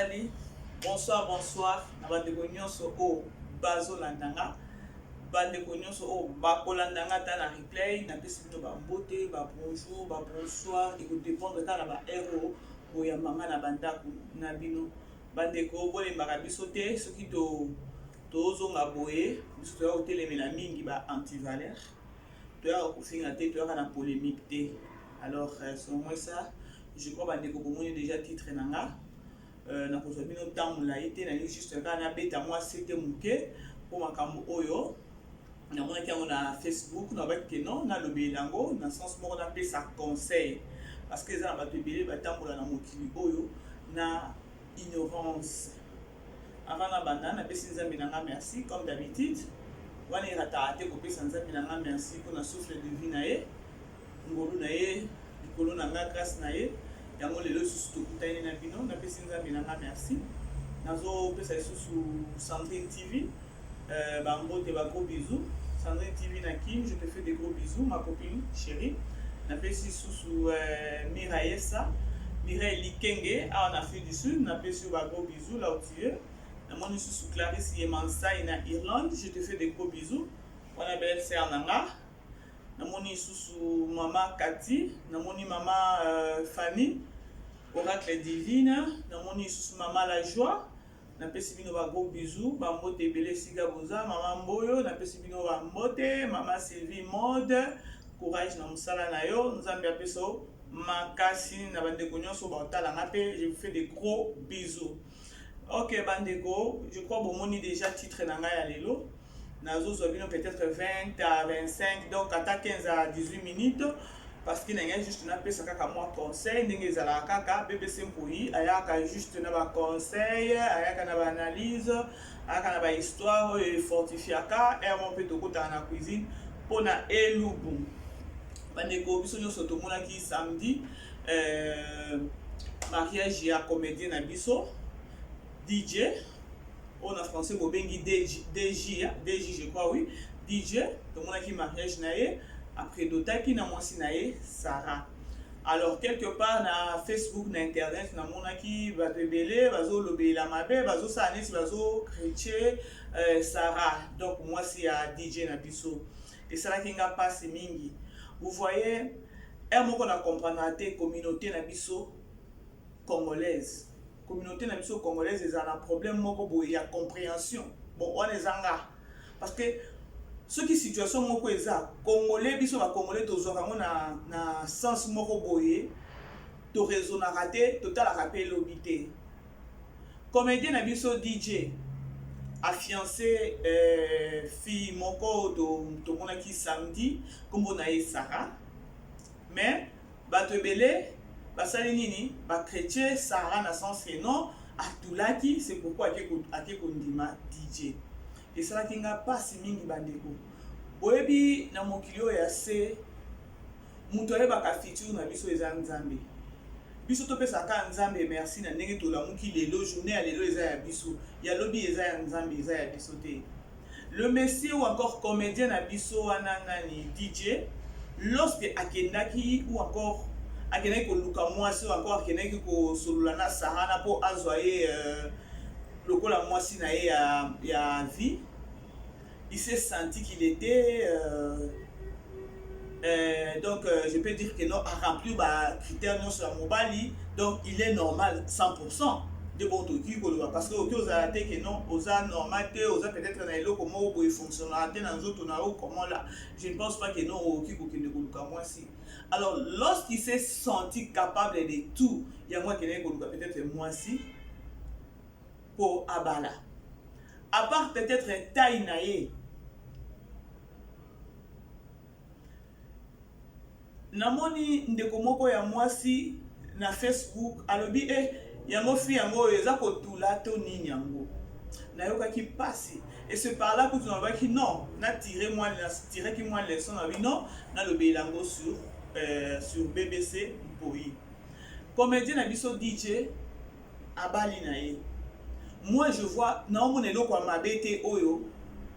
Nasali bonsoir bonsoir na bandeko nyonso oyo bazolanda nga, bandeko nyonso oyo bakolanda nga ata na replay. Napesi bino bambote, ba bonjour, ba bonsoir, ekodépendre kaka na ba heure oyo boyamba nga na bandako na bino. Bandeko, bolembaka biso te. Soki to tozonga boye, biso toya kotelemela mingi ba antivaleur, toyaka kofinga te, toyaka na polémique te. Alors c'est au moins ça, je crois. Bandeko, bomoni déjà titre na nga. Nakozwa bino ntango molai te, nalingi juste kaka nabeta mwa sete moke mpo makambo oyo namonaki yango na Facebook, nabaki ke non, nalobela yango na sens moko napesa conseil, parce que eza na bato ebele batambola na mokili oyo na ignorance. Avant nabanda, napesi Nzambe na nga merci comme d'habitude. Wana erataka te kopesa Nzambe na nga merci mpona souffle de vie na ye, ngolu na ye likolo na nga, grâce na ye. Yango lelo lisusu tokutani na bino. Napesi Nzambe na nga merci. Nazopesa lisusu Sandrine TV bambote, ba gros bisous. Sandrine TV na Kim, je te fais des gros bisous, ma copine chérie. Napesi lisusu Miraesa, Mireille Likenge, awa na Afrique du Sud, napesi yo ba gros bisous là où tu es. Namoni lisusu Clarisse Yemansai na Irlande, je te fais des gros bisous, wana belle sœur na nga. Namoni lisusu mama Kati, namoni mama Fanny Oracle Divine, namoni lisusu mama La Joie. Napesi bino ba gros bisous, bambote ebele esika boza. Mama Mboyo, napesi bino bambote. Mama Sylvie Mode, courage na mosala na yo, Nzambe apesa yo makasi. Na bandeko nyonso baotalanga mpe, je vous fais des gros bisous. Ok bandeko, je crois bomoni déjà titre na ngai ya lelo. Nazozwa bino peut-être 20 à 25, donc ata 15 à 18 minutes, parce que na ngai juste napesa kaka mwa conseil ndenge ezalaka kaka. BBC Mpoi ayaka juste na baconseil, ayaka na baanalyse, ayaka na bahistoire oyo efortifiaka ere mpe tokotaka na cuisine mpona elubu. Bandeko, biso nyonso tomonaki samedi mariage ya comédien na biso DJ, oyo na français bobengi DJ, DJ, DJ je crois, oui, DJ. Tomonaki mariage na ye, aprédotaki na mwasi na ye Sarah. Alors quelque part na Facebook, na internet, namonaki bato ebele bazolobela mabe, bazosala neti bazochrétien Sarah, donc mwasi ya DJ na biso. Esalaki nga mpasi mingi. Vous voyez, heure moko na comprendre te communauté na biso congolaise. Communauté na biso congolaise ezala na problème moko boye ya compréhension. Bon, wana eza nga, parce que soki situation moko eza congolais, biso bacongolais tozwaka yango na sens moko boye, toraisonnaka te, totalaka mpe elobi te. Comédien na biso DJ afiancé fille moko tomonaki samedi, nkombo na ye Sarah. Mais bato ebele basali nini? Bachrétien Sarah na sens ke non, atulaki, c'est pourquoi ake kondima DJ. Esalaki nga mpasi mingi. Bandeko, boyebi na mokili oyo ya se, moto ayebaka futur na biso eza Nzambe. Biso topesaka Nzambe merci na ndenge tolamuki lelo. Journée ya lelo eza ya biso, ya lobi eza ya Nzambe, eza ya biso te. Le monsieur ou encore comédien na biso wana nani, DJ, lorsque akendaki ou encore akendaki koluka mwasi ou encore akendaki kosolola na Sarah na mpo azwa ye lokola mwasi na ye ya vie, il s'est senti qu'il était donc je peux dire que non, a remplir ba critères nyonso ya mobali, donc il est normal 100% nde bon tokoki koloba. Parce que oki ozala te ke non, oza normal te, oza peut-être na eloko moko boye fonctionnera te na nzoto na yo, comment là, je ne pense pas que non, okoki kokende koluka mwasi. Alors lorsqu'il s'est senti capable de tout, yango akendaki koluka peut-être mwasi mpo abala. À part peut-être taille na ye, namoni ndeko moko ya mwasi na Facebook alobi e yango fi yango oyo eza kotula to nini. Yango nayokaki mpasi et ce par là kutu nalobaki non, natire mwa natiraki mwa leçon. Nalobi non, nalobela yango sur BBC Mpoi. Comédien na biso DJ abali na ye, moi je vois, naomona eloko ya mabe te oyo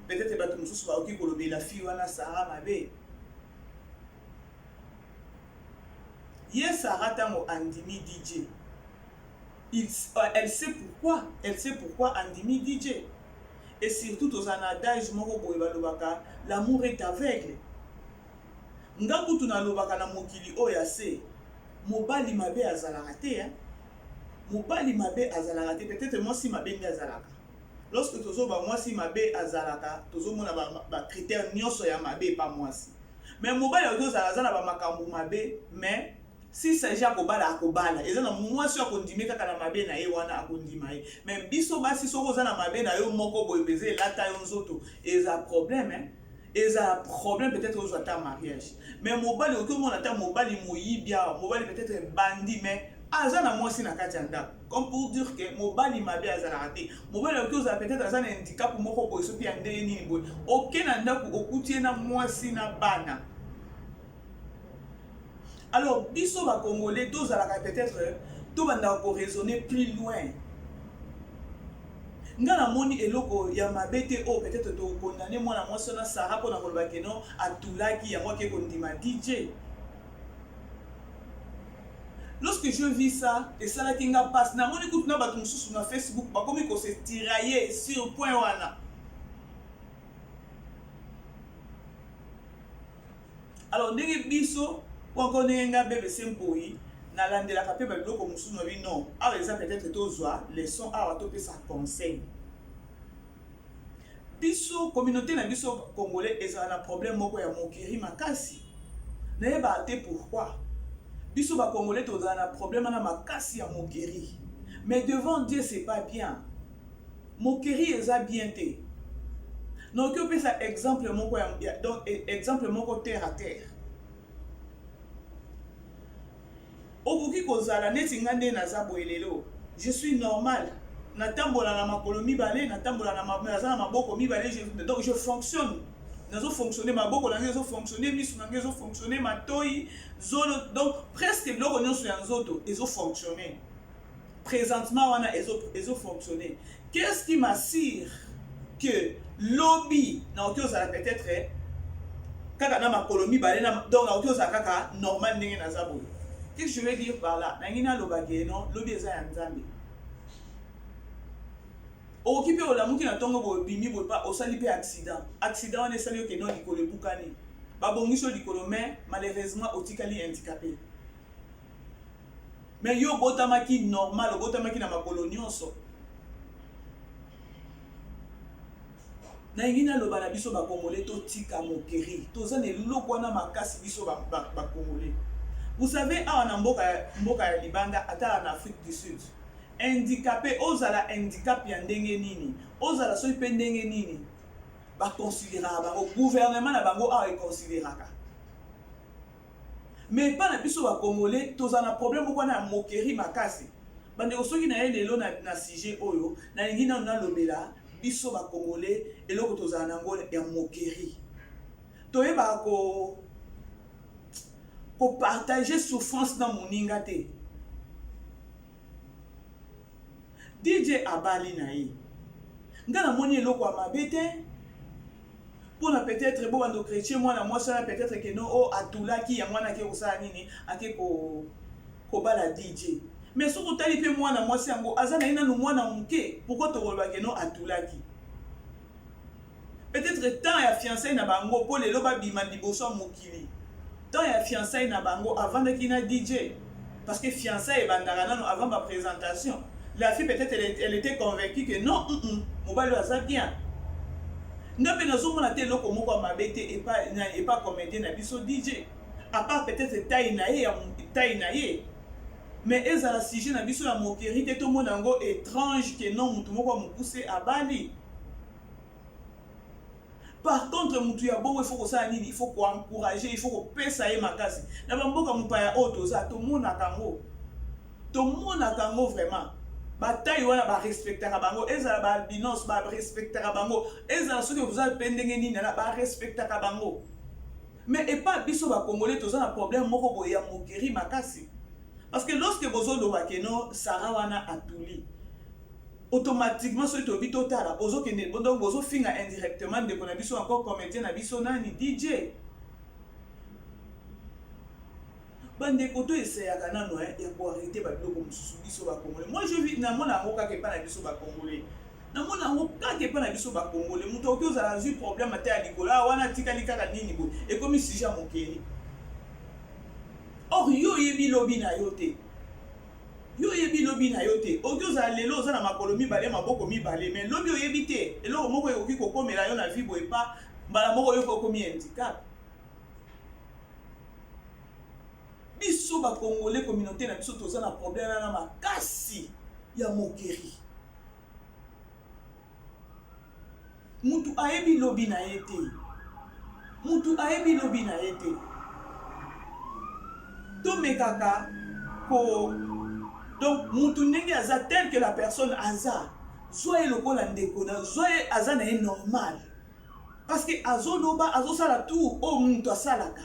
peut-être bato mosusu bakoki kolobela fille wana Sara mabe. Ye Sara, ntango andimi DJ. Il, elle sait pourquoi, elle sait pourquoi andimi DJ. Et surtout tozala na adage moko boye balobaka l'amour est aveugle. Nga kutu nalobaka na mokili oyo ya se mobali mabe azalaka te hein. Mobali mabe azalaka te, peut-être mwasi mabe nde azalaka. Lorsque tozoba mwasi mabe azalaka, tozomona ba, ba critères nyonso ya mabe epa mwasi. Mais mobali akoki ozala aza na ba makambo mabe mais S'il s'agit ya kobala akobala eza na muasi oyo akondime kaka na mabe na ye wana akondima ye mais biso basi soki oza na mabe na yo moko boye penza elata yo nzoto eza problème hein ezala problème peut-être ozwa ata mariage mais mobali okoki omona ata mobali moyibi awa mobali peut-être bandi mais aza na mwasi na kati ya ndako comme pour dire que mobali mabe azalaka te mobali akoki ozala peut-être aza na handicap moko boye soki ya ndenge nini boye oke na ndako okuti ye na mwasi na bana. Alors biso ba congolais tozalaka peut-être tobandaka ko raisonner plus loin. Nga namoni eloko ya mabe te oyo peut-être to condamner mwana mwasi wana Sarah pona koloba que non atulaki yango ake kondima DJ. Lorsque je vis ça, esalaki nga pasi. Namoni kutu na bato mosusu na Facebook bakomi ko se tirailler sur point wana. Alors ndenge biso ou encore ndenge nga BBC Mpoyi nalandelaka pe ba biloko mosusu na bi non awa eza peut-être tozwa leçon awa topesa conseil. Biso communauté na biso congolais ezala na problème moko ya moquerie makasi. Nayebaka te pourquoi. Biso ba congolais tozala na problème wana makasi ya moquerie. Mais devant Dieu c'est pas bien. Moquerie eza bien te. Nakoki opesa exemple moko ya, ya donc e, exemple moko terre à terre. Okoki kozala neti nga nde naza boye lelo. Je suis normal. Natambola na makolo mibale, natambola na naza na maboko mibale, je, donc je fonctionne. Nazo fonctionner maboko na ngai ezo fonctionner, misu na ngai ezo fonctionner, matoyi, zolo, donc presque biloko nyonso ya nzoto ezo fonctionner. Presentement wana ezo ezo fonctionner. Qu'est-ce qui m'assure que lobi nakoki ozala peut-être kaka na makolo mibale na donc nakoki ozala kaka normal ndenge naza boye. Qu'est-ce que je veux dire par là? Nangi naloba ke non lobi eza ya Nzambe. Okoki mpe olamuki na ntongo boye obimi boye pa osali mpe accident. Accident wana esali yo ke non likolo ebukani. Babongisi yo likolo mais malheureusement otikali handicapé. Mais yo obotamaki normal, obotamaki na makolo nionso. Nalingi naloba na biso ba congolais totika moquerie. Toza na eloko wana makasi biso ba, ba, ba congolais. Vous savez awa na mboka, mboka ya libanda ata na Afrique du Sud, handicapé ozala handicap ya ndenge nini, ozala soki pe ndenge nini, ba consideraka bango, gouvernement na bango awa e consideraka. Mais epa na biso ba congolais tozala na problème moko wana ya moquerie makasi. Bandeko soki naye lelo na, na sujet oyo nalingi nanu nalobela biso ba congolais eloko tozala na yango ya moquerie. Toyebaka ko ko partager souffrance na moninga te. DJ abali na ye. Nga namoni eloko ya mabe te. Pona peut etre bo bando chretien mwana mwasi wana peut etre que non oh atulaki yango wana ake kosala nini ake ko kobala DJ. Mais soki otali pe mwana mwasi yango aza na ye nanu mwana muke pourquoi tokoloba que non atulaki? Peut etre temps ya fiançailles na bango po lelo ba bima liboso ya mokili temps ya fiançailles na bango avandaki na DJ parce que fiançailles ebandaka nanu avant ba presentation la fille peut etre elle etait convaincue que non hum mobali oyo aza bien nga pe nazo mona te eloko moko ya mabe te epa epa comedien na biso DJ à part peut etre taille na ye ya taille na ye mais ezala sujet na biso ya moquerie te tomona yango etrange que non mutu moko ya mokuse abali. Par contre mutu ya bongo il faut kosala nini? Il faut ko encourager, il faut kopesa ye makasi. Na ba mboka mopaya oyo toza tomonaka yango, tomonaka yango vraiment. Ba taille wana ba respectaka bango, ezala ba albinos ba respectaka bango, ezala soki oza pe ndenge nini na ba respectaka bango. Mais epa biso ba congolais toza na problème moko boye ya moquerie makasi. Parce que lorsque bozo loba que non Sarah wana atuli, Automatiquement soki tolobi totala ozo kende donc bozo finga indirectement ndeko na biso encore comedien na biso nani DJ. Bandeko, to essayaka nano ya koarrêter babiloko mosusu, biso Bacongolais. Moi, je vis, namona yango kaka epai na biso Bacongolais, namona yango kaka epai na biso Bacongolais. Moto akoki ozala azwi problème ata ya likolo awa wana, atikali kaka nini boye, ekomi sujet ya moquerie. Or yo oyebi lobi na yo te, yo oyebi lobi na yo te. Okoki ozala lelo oza na makolo mibale, maboko mibale, mais lobi oyebi te, eloko moko ekoki kokomela yo na vie boye, pa mbala moko yo mpe okomi handicap. Biso Bacongolais, communauté na biso, toza na problème wana makasi ya moquerie. Mutu ayebi lobi na ye te, mutu ayebi lobi na ye te. Tomekaka ko, donc mutu ndenge aza, tel que la personne aza, zwa ye lokola ndeko na, zwa ye aza na ye normal, parce que azoloba, azosala tout oyo mutu asalaka.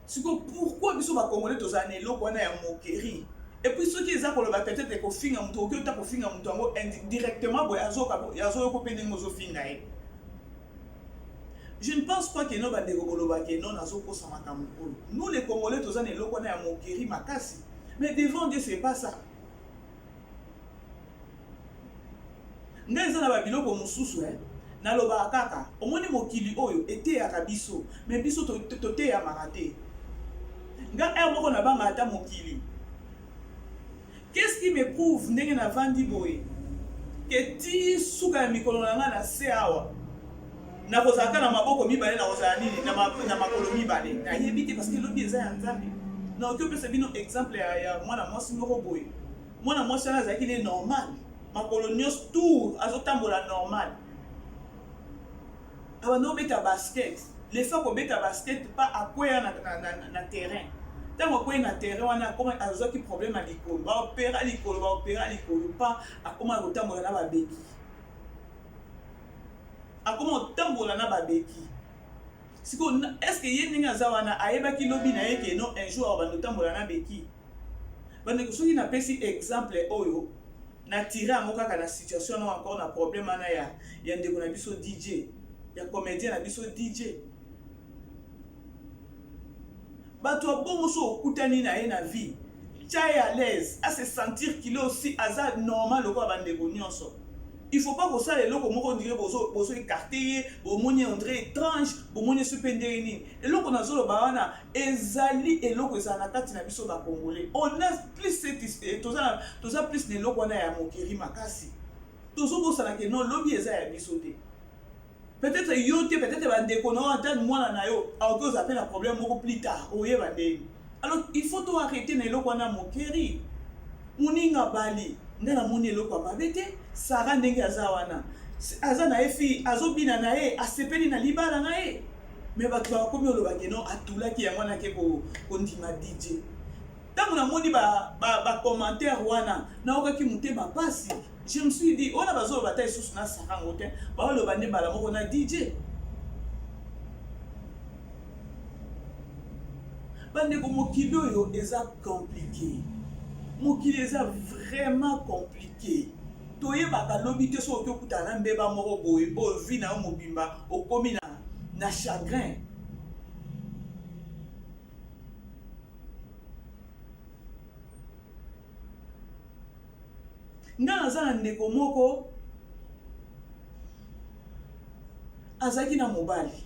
Sikoyo pourquoi biso Bacongolais tozala na eloko wana ya moquerie? Et puis soki eza koloba, peut-être kofinga moto, okoki ota kofinga moto yango directement boye, azoyoka mpe ndenge ozofinga ye. Je ne pense pas que no bandeko boloba ke non, nazokosa makambo oyo. Nous les Congolais, toza na eloko wana ya moquerie makasi, mais devant Dieu, c'est pas ça. Ngai eza na babiloko mosusu, eh? Nalobaka kaka, omoni mokili oyo eteyaka biso, mais biso toteyamaka te. Nga heure moko nabanga ata mokili. Qu'est-ce qui me prouve, ndenge navandi boye, ke ti suka ya mikolo na ngai na se awa, nakozala kaka na maboko mibale, nakozala nini na makolo mibale? Nayebi te, parce que lobi eza ya Nzambe. Nakoki opesa bino exemple ya mwana mwasi moko boye. Mwana mwasi wana azalaki ne normal, makolo nyonso tour azotambola normal, abanda obeta basket. Lefa kobeta basket, pa akweya na terrain. Ntango akwei na terrain wana, akoma azwaki problème ya likolo, baopéra likolo, baopéra likolo, pa akoma kotambola na babéquilles, akoma kotambola na babéquilles. Sikoyo, est ce que ye ndenge aza wana, ayebaki lobi na ye ke no, un jour abanda kotambola na béquille? Bandeko, soki napesi exemple oyo, natire yango kaka na situation wana, encore na problème wana ya ndeko na biso DJ, ya comédien na biso DJ. Bato ya bongo, so okutani na ye na vie, tia ye à l'aise, ase sentir qu'il est aussi, aza normal lokola bandeko nyonso. Il faut pas kosala eloko moko on dirait bozo écarte ye, bomoni on dirait étrange, bomoni so mpe ndenge nini. Eloko nazoloba wana ezali eloko ezala na kati na biso Bacongolais. On a plus cette, toza plus na eloko wana ya moquerie makasi. Tozobosana ke non, lobi eza ya biso te. Peut-être yo te, peut-être bandeko na yo, ata mwana na yo akoki ozala mpe na problème moko plus tard, oyeba ndeni. Alors il faut to arrêter na eloko wana moquerie. Moninga bali, ngai namoni eloko ya mabe te. Sara ndenge aza wana, aza na ye fille, azobina na ye, asepeli na libala na ye, mais bato bakomi olobaki non, atulaki yango wana ake kondima DJ. Ntango namoni bacommentaire wana, naokaki motema pasi. Je me suis dit, wana bazoloba ata lisusu na Sara yango te, baoloba nde mbala moko na DJ. Bandeko, mokili oyo eza compliqué, mokili eza vraiment compliqué. Toyebaka lobi te. Soki okoki okutana na mbeba moko boye oyo, vie na yo mobimba okomi na chagrin. Nga naza na ndeko moko azalaki na mobali,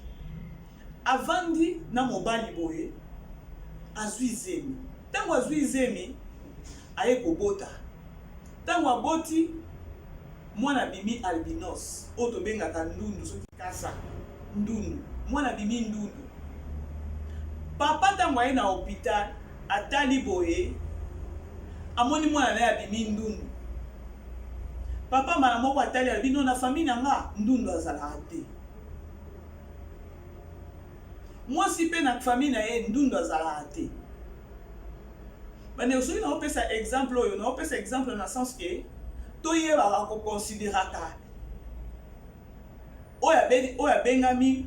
avandi na mobali boye, azwi zemi. Ntango azwi zemi, aye kobota. Ntango aboti mwana, abimi albinos, oyo tobengaka ndundu, soki kasa ndundu. Mwana abimi ndundu. Papa, ntango aye na hôpital, atali boye, amoni mwana na ye abimi ndundu. Papa mbala moko atali, alobi: "No, na famille na nga ndundu azalaka te." Mwasi mpe na famille na ye ndundu azalaka te. Bandeko, soki naopesa exemple oyo, naopesa exemple na sens ke toyebaka koconsidéraka oyo abengami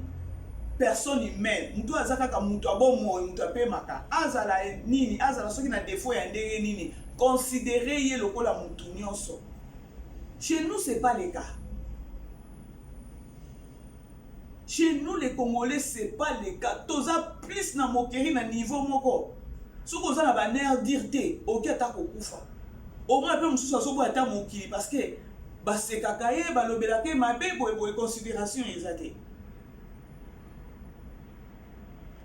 personne humaine, moto aza kaka moto abomoi, moto apemaka, azala nini, azala soki na défaut ya ndenge nini, considérer ye lokola motu nyonso. Chez nous, c'est pas le cas. Chez nous les Congolais, c'est pas le cas. Toza plus na moquerie na niveau moko. Soki oza na ba nerfs durs te, okoki ata kokufa. Omona pe mosusu azoboya ata mokili parce que basekaka ye, balobelaka ye mabe boye boye, consideration eza te.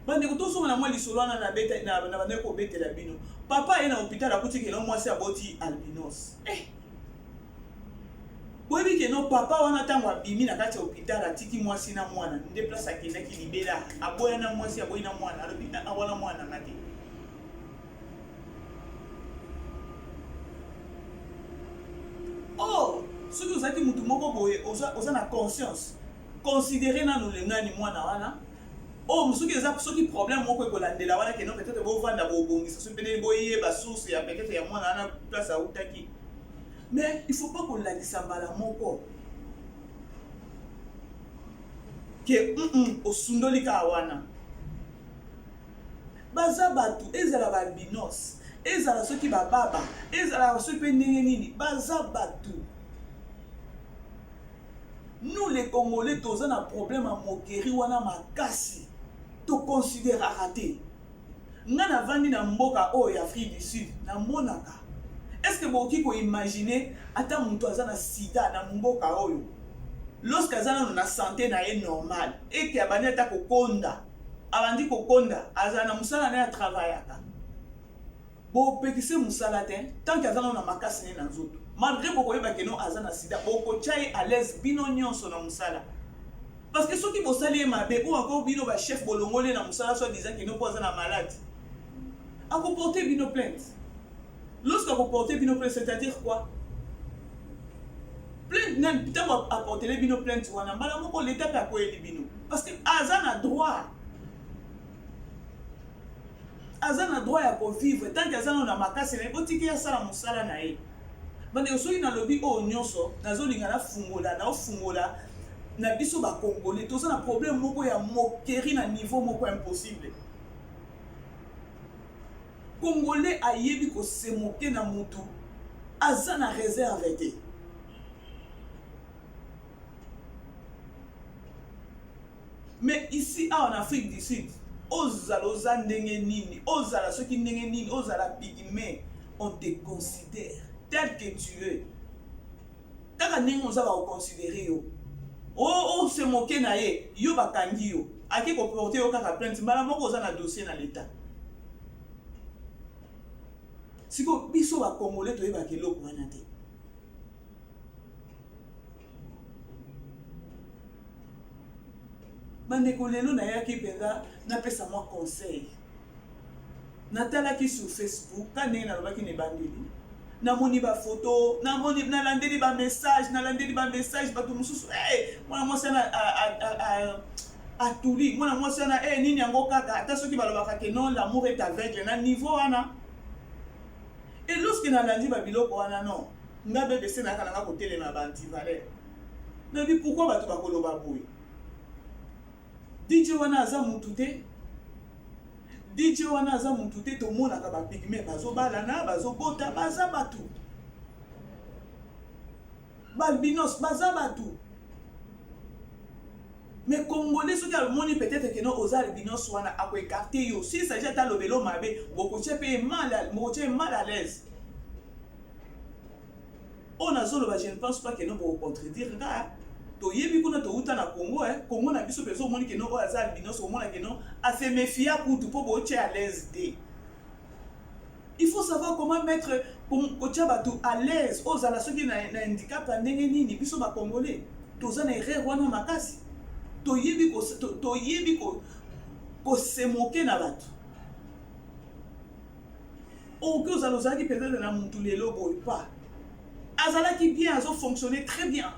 Bandeko tozonga na mwa lisolo wana na beta na na bandaki kobetela bino. Papa aye na hopital akuti ke no mwasi aboti albinos. Eh! Boyebi ke no papa wana ntango abimi na kati ya hopital atiki mwasi na mwana nde place akendaki libela aboya na mwasi aboyi na mwana alobi ah, wana mwana nga te. Or soki ozalaki mutu moko boye oza, oza na conscience considere nanu le nani mwana wana oyo soki eza soki problème moko ekolandela wana keno peut-être bovanda bobongisa soki pene boyeba source ya peut-être ya mwana wana place autaki mais il faut pas kolakisa mbala moko ke mm -mm, osundoli kaka wana baza bato ezala ba albinos ezala soki bababa ezala soki mpe ndenge nini baza bato. Nous les congolais toza na problème ya moquerie wana makasi to consideraka te. Nga navandi na mboka oyo ya Afrique du Sud namonaka est ce que bokoki ko imaginer ata mutu aza na sida na mboka oyo lorsque aza nanu na sante na ye normal et que abandi ata kokonda abandi kokonda azala na musala naye a travaillaka Bo pekise musala te tant que aza nanu na makasi naye na nzoto malgre bokoyeba que non aza na sida bokotia ye à l'aise bino nionso na musala parce que soki bosali ye mabe ou encore bino ba chef bolongoli ye na musala soit disant que non po aza na malade ako porter bino plainte lorsque ako porter bino plainte c'est à dire quoi plainte nani ntango aportele bino plainte wana mbala moko leta mpe akweyeli bino parce que aza na droit Aza na droit ya ko vivre tant que aza nanu na makasi naye botika ye asala musala naye. Bandeko soki nalobi oyo nionso nazolinga nafungola naofungola na biso ba congolais toza na problème moko ya moquerie na niveau moko impossible. Congolais ayebi ko se moquer na mutu aza na reserve te. Mais ici awa na Afrique du Sud ozala oza ndenge nini ozala soki ndenge nini ozala pygmee on te considère tel que tu es kaka ndenge oza bako considere yo o se moke na ye yo bakangi yo ake ko porter yo kaka plainte mbala moko oza na dossier na l'etat sikoyo biso ba congolais toyebaka eloko wana te. Bandeko lelo nayaki mpenza napesa mwa conseil. Natalaki sur Facebook ka ndenge nalobaki na ebandeli, namoni ba photo, namoni nalandeli ba message, nalandeli ba message bato mosusu hey, mwana mwasi wana atuli mwana mwasi wana hey, nini yango kaka ata soki balobaka ke non l'amour est aveugle na niveau wana. Et lorsque nalandi ba biloko wana non nga BBC nayaka nanga kotelema ba antivaleur. Nayebi pourquoi bato bakoloba boye. DJ wana aza mutu te. DJ wana aza mutu te tomonaka ba pygmées bazobalana bazobota baza bato. Balbinos baza bato. Mais congolais soki amoni peut-être que non oza albinos wana ako écarter yo. S'il s'agit ata alobelo mabe bokotia pe mal bokotia mal à l'aise. Oyo nazoloba je ne pense pas que non boko contredire nga. Toyebi kuna towuta na Congo eh. Congo na biso penza omoni que non oyo aza albinos omona que non a se mefia kutu po botia à l'aise te. Il faut savoir comment mettre kotia bato à l'aise ozala soki na, na handicap ya ndenge nini biso ba congolais toza na erreur wana makasi toyebi ko toyebi ko ko se moquer na bato okoki ozala ozalaki peut-être na mutu lelo boye pa azalaki bien azo fonctionner très bien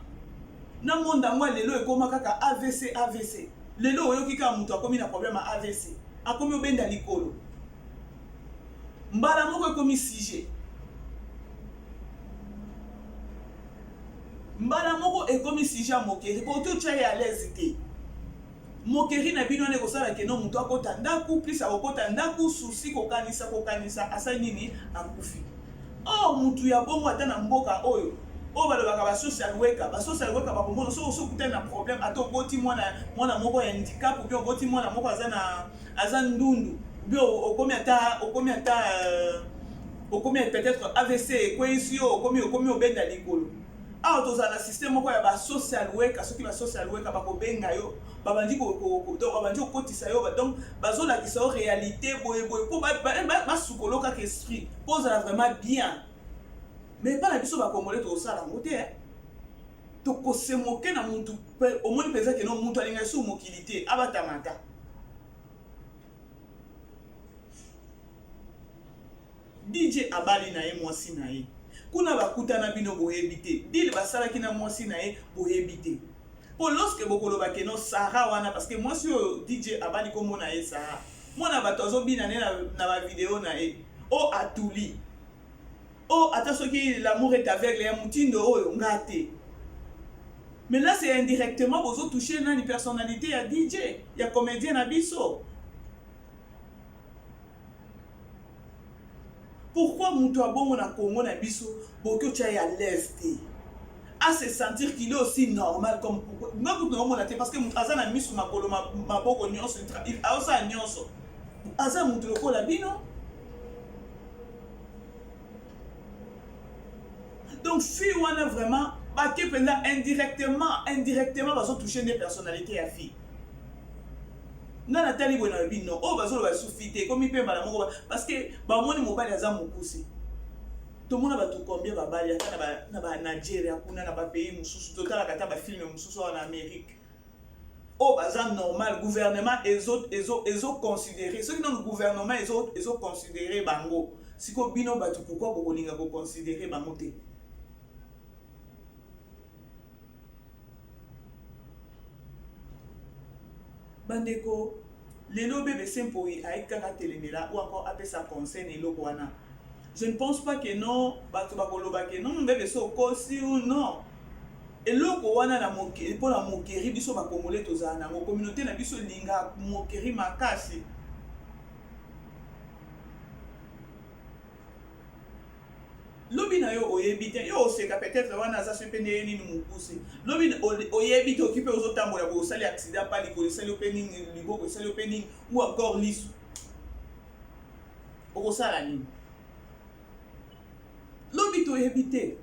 na monde yango ya lelo ekoma kaka avc avc lelo oyoki kaka mutu akomi na problème ya avc akomi obenda likolo Mbala moko ekomi sujet. Mbala moko ekomi sujet ya moquerie. Bokoki otia ye à l'aise te. Moquerie na bino wana ekosala que non mutu akota ndaku, plus akokota ndaku, souci kokanisa kokanisa asali nini? Akufi. Or mutu ya bongo ata na mboka oyo oyo balobaka ba social worker, ba social worker bakomona soki osi okutani na problème ata oboti mwana mwana moko ya handicap ou bien oboti mwana moko aza na aza ndundu. Ou bien okomi ata okomi ata euh, okomi peut-être AVC ekweyisi yo okomi okomi obenda likolo. Awa tozala na système moko ya ba social worker, soki ba social worker bakobenga yo babandi donc babandi kokotisa yo donc bazolakisa yo réalité boye boye mpo basukolo kaka esprit mpo ozala vraiment bien. Mais epai na biso ba congolais tokosala yango te eh. Tokosemoke na mutu omoni mpenza keno mutu alinga lisusu mokili te abatama ata. DJ abali na ye mwasi na ye kuna bakutana bino boyebi te deal basalaki na mwasi na ye boyebi te po lorsque bokoloba ke no Sarah wana parce que mwasi oyo DJ abali kombo na ye Sarah mwana bato azobina ne na ba video na ye o atuli o ata soki l'amour est aveugle ya motindo oyo nga te mais là c'est indirectement bozo toucher nani personnalité ya DJ ya comédien na biso. Pourquoi mutu ya bongo na Congo na biso bokoki otia ye à l'aise te? A se sentir qu'il est aussi normal comme pourquoi nga kutu naomona te parce que mutu aza na misu makolo maboko nyonso aosala nyonso aza mutu lokola bino. Donc fille wana vraiment bake mpenza indirectement indirectement bazo toucher nde personnalité ya fille. Nga natali boye nalobi non oyo bazoloba lisusu fille te ekomi mpe mbala moko parce que bamoni mobali aza mokuse. Tomona bato combien babali ata na ba Nigeria kuna na ba pays mosusu totalaka ata ba film mosusu awa na Amerique oyo baza normal gouvernement ezo ezo ezo considérer soki nanu gouvernement ezo ezo considérer bango sikoyo bino bato pourquoi bokolinga ko considérer bango te? Bandeko lelo BBC Mpoyi ayaki kaka atelemela ou encore apesa conseil na eloko wana. Je ne pense pas que non bato bakoloba que non BBC okosi ou non. Eloko wana na moke mpo na moquerie biso ba congolais tozala na yango communauté na biso elinga moquerie makasi. Lobi na yo oyebi te yo oseka peut etre wana aza soki pe ndenge nini mukuse lobi oyebi te oki pe ozo tambola boye osali accident pa likolo esali yo pe nini liboko esali yo pe nini ou encore lisu okosala nini lobi toyebi te.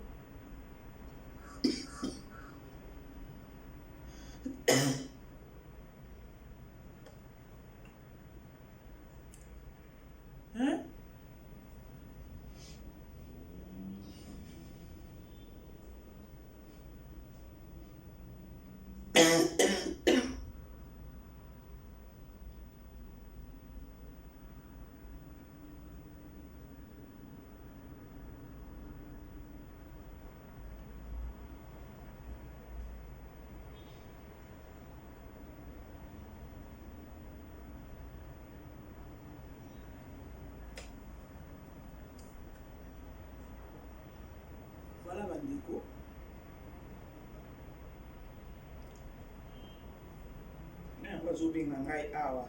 Hein? Voilà bandeko. Na yango azobenga ngai awa.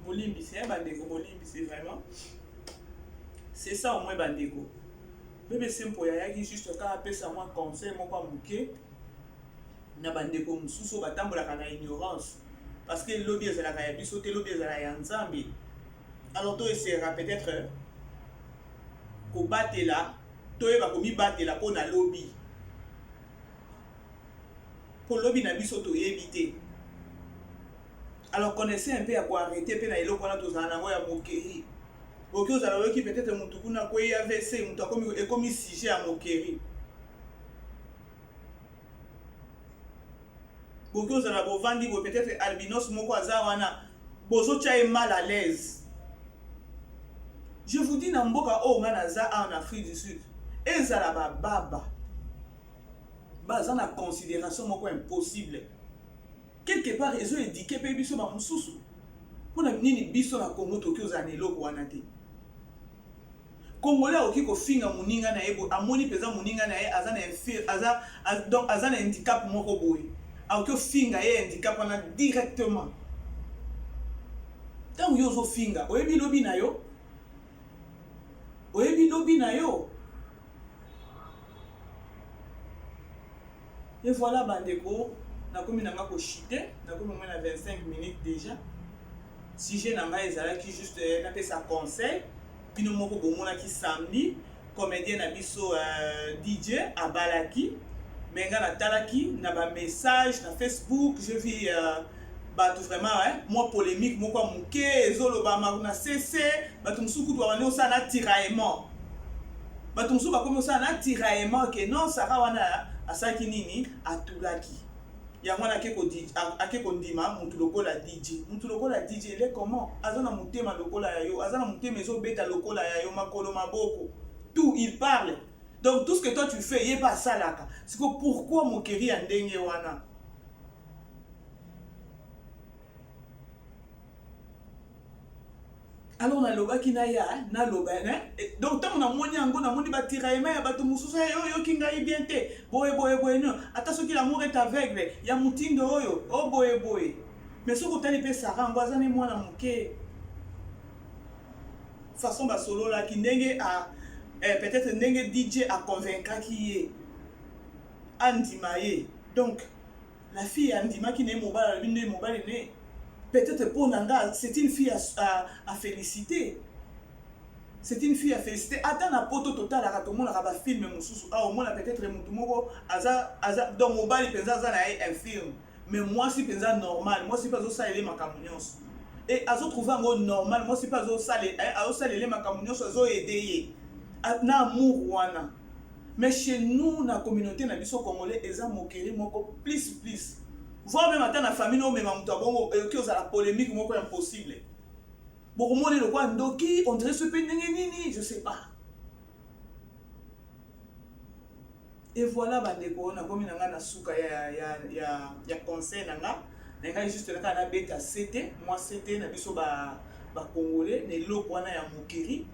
Bolimbisi eh bandeko, bolimbisi vraiment. C'est ça au moins bandeko. BBC Mpoyi ayaki juste kaka apesa mwa conseil moko ya moke na bandeko mosusu oyo batambolaka na ignorance parce que lobi ezalaka ya biso te, lobi ezalaka ya Nzambe. Alors to essayera peut-être kobatela, toyeba komibatela mpo na lobi, mpo lobi na biso toyebi te. Alors connaissez un peu ya ko arrêter pe na eloko wana tozala nango ya moquerie. Okoki ozala oyoki peut-être mutu kuna akweyi avc, mutu akomi ekomi sujet ya moquerie. Bokoki ozala bovandi boye peut-être albinos moko aza wana bozotia ye mal à l'aise. Je vous dis na mboka oyo nga naza awa na Afrique du Sud, ezala ba baba baza na considération moko impossible. Quelque part ezo eduquer pe biso ba mususu. Pona nini biso na Congo tokoki kozala na eloko wana te? Congolais akoki kofinga moninga na ye boye, amoni penza moninga na ye aza na infir, aza donc aza na handicap moko boye, akoki ofinga ye handicap wana directement. Tango yo ozo finga, oyebi lobi na yo? Oyebi lobi na yo? Et voilà bandeko. Nakomi na nga ko chuter, nakomi au moins na 25 minutes déjà. Sujet na ngai ezalaki juste eh, napesa conseil. Bino moko bomonaki samedi comédien na biso euh, DJ abalaki, mais nga natalaki na ba message na Facebook, je vis euh, bato vraiment hein, mwa polémique moko ya moke ezolobama na cc. Bato mosusu kutu babandi kosala na tiraillement, bato mosusu bakomi kosala na tiraillement ke non, Sara wana asalaki nini, atulaki yango wana ake kondima mutu lokola DJ. Mutu lokola DJ, ele comment aza na motema lokola ya yo, aza na motema ezobeta lokola ya yo, makolo, maboko, tout, il parle. Donc tout ce que toi tu fais, ye mpe asalaka. Siko pourquoi moquerie ya ndenge wana? Alors nalobaki naya naloba. Donc ntango namoni yango, namoni batiraillement ya bato mosusu, oyo oyoki ngai bien te, boye boye boye. No, ata soki l'amour est aveugle ya motindo oyo o boye boye. Mais soki otali mpe Sara yango, aza ne mwana moke. Façon basololaki, ndenge a peut-être ndenge DJ aconvaincaki ye andima ye, donc la fille andimaki na ye mobali, alobi nde mobali ne. Peut-être mpo na nga, c'est une fille à féliciter, c'est une fille à féliciter. Ata na poto totalaka, tomonaka bafilm mosusu awa, omona peut-être motu moko aza donc mobali mpenza aza na ye infirme, mais mwasi mpenza normal, mwasi mpe azosalela ye makambo nyonso e azotrouve yango normal. Mwasi mpe azosalela ye makambo nyonso, azoaider ye na amour wana. Mais chez nous, na communauté na biso congolais, eza moquerie moko plus plus, voire même ata na famille omema moto abongo, ekoki ozala polémique moko impossible. Bokomona lokola ndoki, on dirait so mpe ndenge nini, je sais pas. Et voilà bandeko, nakomi na ngai na suka ya conseil na nga. Na ngai juste kaka nabeta sete mwa sete na biso bacongolais na eloko wana ya moquerie,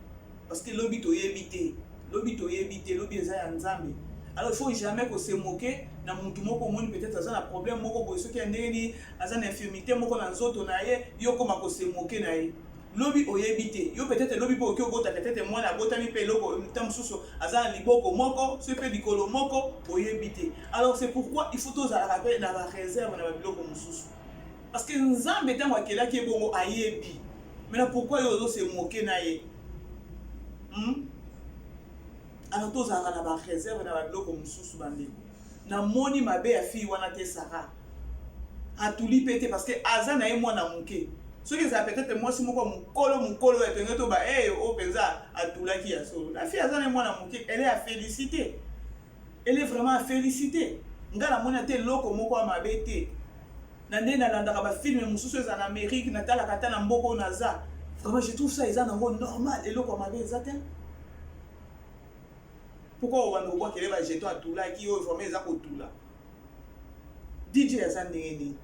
parce que lobi toyebi te, lobi toyebi te, lobi eza ya Nzambe. Alors il faut jamais kose moquer na mutu moko omoni peut-être aza na problème moko boye, soki ya ndenge nini, aza na infirmité moko na nzoto na ye, yo koma kose moquer na ye. Lobi oyebi te, yo peut-être lobi mpe oki obota, peut-être mwana abotami mpe eloko ta mosusu, aza na liboko moko soki mpe likolo moko, oyebi te. Alors c'est pourquoi il faut tozalaka mpe na baréserve na babiloko mosusu, parce que Nzambe ntango akelaki ebongo ayebi. Maintenant pourquoi yo ozose moquer na ye? Alors tozalaka na baréserve na babiloko mosusu bandeko. Namoni mabe ya fille wana te. Sara atuli mpe te, parce que aza na ye mwana moke. Soki ezala peut-être mwasi moko mokolo mokolo ya tenge to ba e oyo mpenza atulaki ya solo, la fille aza na ye mwana moke, elle est à féliciter, elle est vraiment à féliciter. Ngai namoni ate eloko moko ya mabe te na nde nalandaka bafilm mosusu eza na Amérique, natalaka ata na mboka oyo naza. Vraiment, je trouve ça eza nango normal, eloko ya mabe eza te. Pourquoi obanda kobwakele bajeton atulaki oyo? Vraiment eza kotula. DJ aza ndenge nini?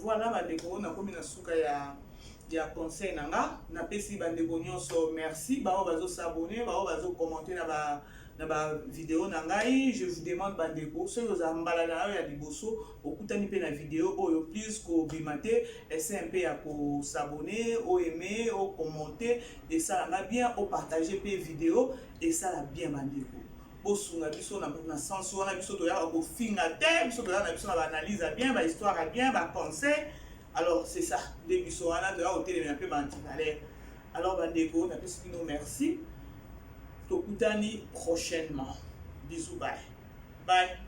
Voilà bandeko, nakomi na suka ya conseil na nga. Napesi bandeko nyonso merci, baoyo bazos'abonner, baoyo bazocommenter na bavideo na ngai. Je vous demande bandeko, soki ozala mbala na yo ya liboso okutani mpe na video oyo, please kobima te, essaie mpe ya kos'abonner, oaimer, ocommenter, esalanga bien, opartage mpe video, esala bien. Bandeko, bosunga biso na sens wana. Biso toyaka kofinga te, biso toyaka na biso na baanalyse ya bien, bahistoire ya bien, baconseil. Alors c'est ça nde biso wana toyaka kotelemela mpe baantivaleur. Alors bandeko, napesi bino merci, tokutani prochainement. Bisous, bye bye.